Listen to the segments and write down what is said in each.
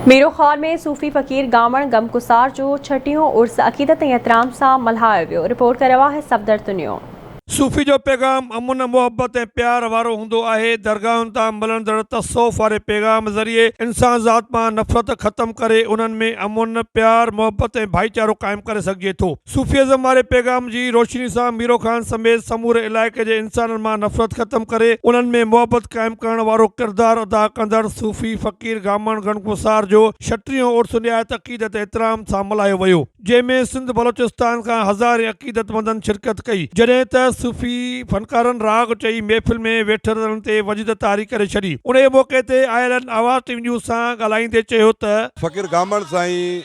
ميرو خان ۾ صوفي فقير گامڻ غمگسار جو ڇٽيهون عرس عقيدت ۽ احترام سان ملهايو ويو، رپورٽ ڪريو آهي صفدر تنيو. صوفي جو پيغام امن، محبت ۽ پيار وارو هوندو آهي. درگاهن تان ملندڙ تصوف واري پيغام ذريعي انسان ذات مان نفرت ختم ڪري انهن ۾ امن، پيار، محبت ۽ ڀائيچارو قائم ڪري سگهجي ٿو. صوفيزم واري پيغام جي روشني سان ميرو خان سميت سموري علائقي جي انسانن مان نفرت ختم ڪري انهن ۾ محبت قائم ڪرڻ وارو ڪردار ادا ڪندڙ صوفي فقير گامڻ غمگسار جو ڇٽيهون عرس نهايت عقيدت احترام سان ملهايو ويو جنهن ۾ سنڌ بلوچستان کان هزارين عقيدتمندن شرڪت ڪئي جڏهن ته صوفي فنڪارن راڳ چئي محفل ۾ ويٺلن تي وجد طاري ڪري ڇڏي انهي موقعي تي آيلن آواز ٽي وي نيوز سان ڳالهائيندي چيو ته. فقير گامڻ سائين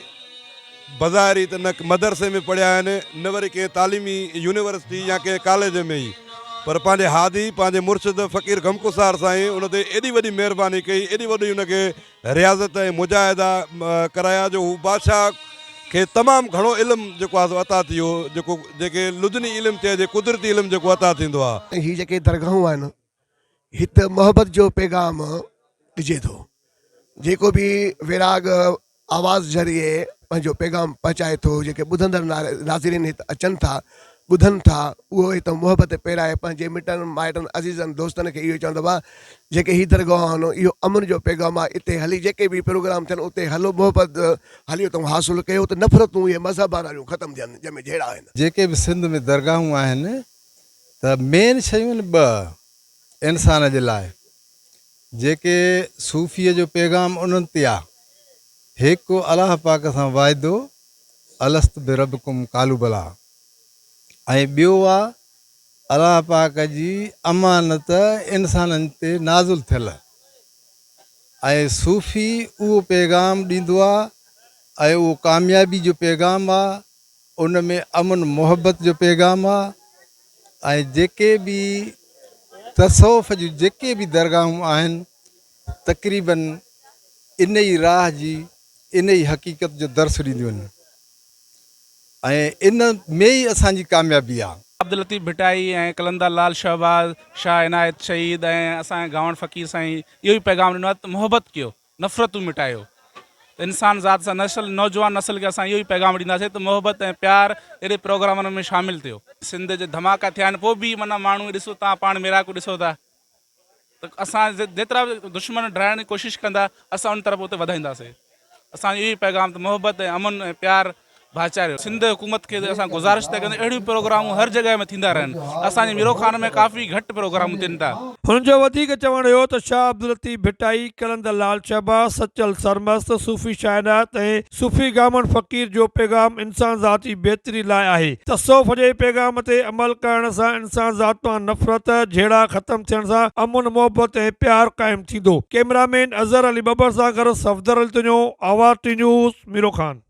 بظاهر هي ته نه مدرسي ۾ پڙهيا آهن نه وري ڪنهن تعليمي يونيورسٽي يا ڪنهن ڪاليج ۾ ئي پر پنهنجي هادي پنهنجي مرشد فقير غمڪسار سائين ان تي ايڏي وڏي مهرباني ڪئي ايڏي وڏي ان کي رياضت ۽ مجاهدا ڪرايا جو هو بادشاهه کي تمام گهڻو علم جيڪو آهي سو عطا ٿي ويو جيڪو جيڪي لدني علم چئجي قدرتي علم جيڪو عطا ٿيندو آهي. هي جيڪي درگاهون آهن هت محبت جو پيغام ڏجي ٿو. جيڪو به ويراڳ آواز ذريعي پنهنجو پيغام پهچائي ٿو، جيڪي ٻڌندڙ ناظرين هت اچن ٿا، ٻڌن ٿا، اهو هت محبت پيرائي پنهنجي مٽن مائٽن عزيزن دوستن کي اهو چوندو آهي جيڪي هي درگاهون آهن اهو امن جو پيغام آهي اتي هلي جيڪي به پروگرام ٿين اتي هلو محبت هلي اتان حاصل ڪيو ته نفرتون اهي مذهب واريون ختم ٿين جنهن ۾ جهيڙا آهن. جيڪي به سنڌ ۾ درگاهون آهن ته مين شيون آهن ٻه انسان جي لاء جيڪي صوفيء جو پيغام انهن تي آ هڪ الله پاڪ سان وعدو الست بربڪم قالو بلا ۽ ٻيو آ الله پاڪ جي امانت انسانن تي نازل ٿيل ۽ صوفي اهو پيغام ڏيندو آ ۽ اهو ڪاميابي جو پيغام آ ان ۾ امن محبت جو پيغام آ ۽ جيڪي به تصوف جون جيڪي به درگاهون آهن تقريبن ان ئي راهه جي ان ئي حقيقت جو درس ڏينديون آهن ۽ ان ۾ ئي اسان جي ڪاميابي آ. عبداللطيف ڀٽائي ۽ قلندر لال شهباز، شاهه عنايت شهيد ۽ اسان جي گاوڻ فقير سائين اهو ئي پيغام ڏنو آهي ته محبت ڪيو. نفرتون مٽايو ته انسان ذات سان نسل نوجوان نسل کي اسان اهو ئي پيغام ڏينداسين ته محبت ۽ پيار اهڙي پروگرامن ۾ شامل ٿيو. سنڌ جي ڌماڪا ٿيا آهن پوء به معنيٰ ماڻهو ڏسو تان پاڻ ميراڪو ڏسو ٿا ته اسان جيترا به دشمن ڊاهڻ جي ڪوشش ڪندا اسان ان طرف اتي وڌائينداسين اسان جو اهو ئي پيغام ته محبت ۽ امن ۽ پيار ڀائيچاري سنڌ حڪومت کي اسان گذارش ٿا ڪيون ته اهڙيون پروگرامون هر جڳهه ۾ ٿيندا رهن اسان جي ميرو خان ۾ ڪافي گهٽ پروگرامون ٿين ٿا. هن جو وڌيڪ چوڻ هيو ته شاهه عبداللطيف ڀٽائي، قلندر لعل شهباز، سچل سرمست، صوفي شاهنات ۽ صوفي گامڻ فقير جو پيغام انسان ذات جي بهتري لاء آهي. تصوف جي پيغام تي عمل ڪرڻ سان انسان ذات مان نفرت، جهيڙا ختم ٿيڻ سان امن، محبت ۽ پيار قائم ٿيندو. ڪئميرا مين اظهر علي ٻٻر سان گڏ صفدر علي تنيو، آواز ٽي نيوز، ميرو خان.